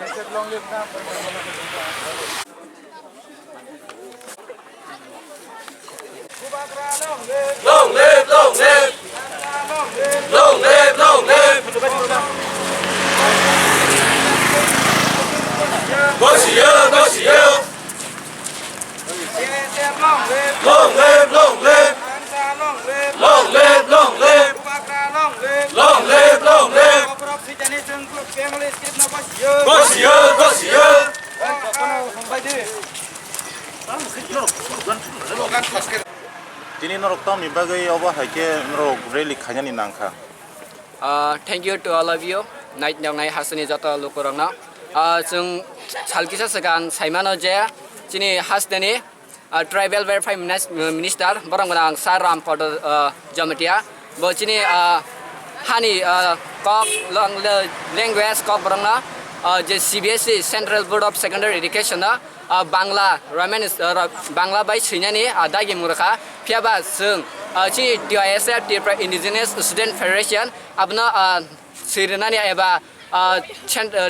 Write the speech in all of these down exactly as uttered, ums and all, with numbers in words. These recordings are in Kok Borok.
Long live, long live. Long live, long live. Gosiyo, gosiyo. Long live, long live. Long live, long live. Long live, long live. Gosiyo, gosiyo. Tini norok tamni bagwi obo hai khe norok rally khainani nangkha? Uh, thank you to all of you. Nai tongnai hasteni joto lukurokno. Uh, chwng sal kisa swkang saimano je chini hasteni, uh, Tribal Welfare Minis-, Minister borok gwnang Sir Rampada, uh, Jamatia bo chini, uh, hani, uh, kok, long-, le-, language kok borokno, uh, je C B S E, Central Board of Secondary Education no, uh, Bangla, Roman, uh, Bangla bai swinani, uh, dagi mung rwkha. Phiya ba chwng, uh, chini T I S F, Tripura Indigenous Student Federation, abono, uh, swi rwnani eba, uh, cent-, uh,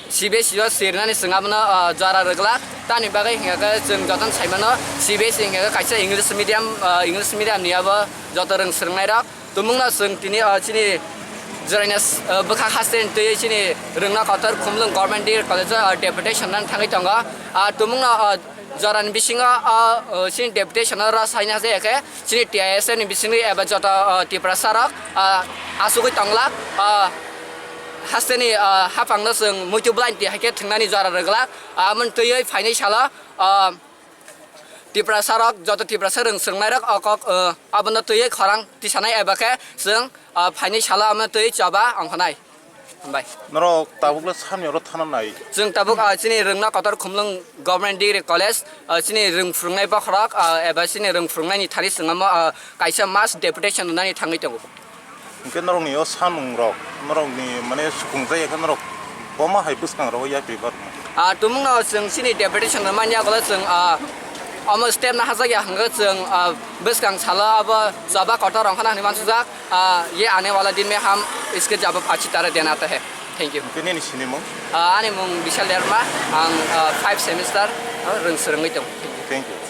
C B S E o swi rwnani chwng abono, uh, jora rwglak. Tamni bagwi hwnkha khe chwng jotono sai mano, C B S E hwnkha khe kaisa English medium, uh, English medium ni abo joto rwng swrwngnairok. Tumungno chwng tini, uh, chini Jorani, uh, bwkha hasteni twi chini rwngna kotor Khumlwng Government Degree College o, uh, deputation rwna thangwi tongo. Uh, tumungno, uh, jorani bisingo, uh, uh, chini deputation o rw saina je khe chini T I S F ni bisingni eba joto, uh, Tiprasa rok, uh, asugwi tonglak, uh, hasteni, uh, haphangno chwng muitu bwlaini twi hai khe thwngnani jora rwglak. Uh, amoni twiwi phainai salo, uh, Tiprasa rok, joto Tiprasa rwng swrwngnairok o kok, uh, abono twiwi khorang tisanai eba khe chwng, uh, phainai salo abono twiwi choba ongkhanai. Hambai. Norok tabukle sani oro thana nai? Chwng tabuk, ah, chini rwngna kotor Khumlwng Government Degree College, ah, chini rwng phwrwngnai bokhorok, ah, eba chini rwng phwrwngnaini thani chwng omo, ah, kaisa mass deputation rwnani thangwi tongo. Hwnkhe norokni o samung rok, norokni mane sukhungjak ya khe norok boma hai bwskang rogo yapri bar? Ah, tumungno chwng chini deputation rwmani yagulo chwng, ah, omo step no hajak ya hwnkhe chwng, ah, bwskang salo abo choba kotor ongkhana hinwi mansukjak. Ah, ye aane wala din mein hum iske jawab achhi tarah dena chahte hain. Thank you. Hwnkhe nini sinimung? Ah, ani mung Bishal Derma, ang, ah, five semester, ah, rwng swrwngwi tongo. Thank you.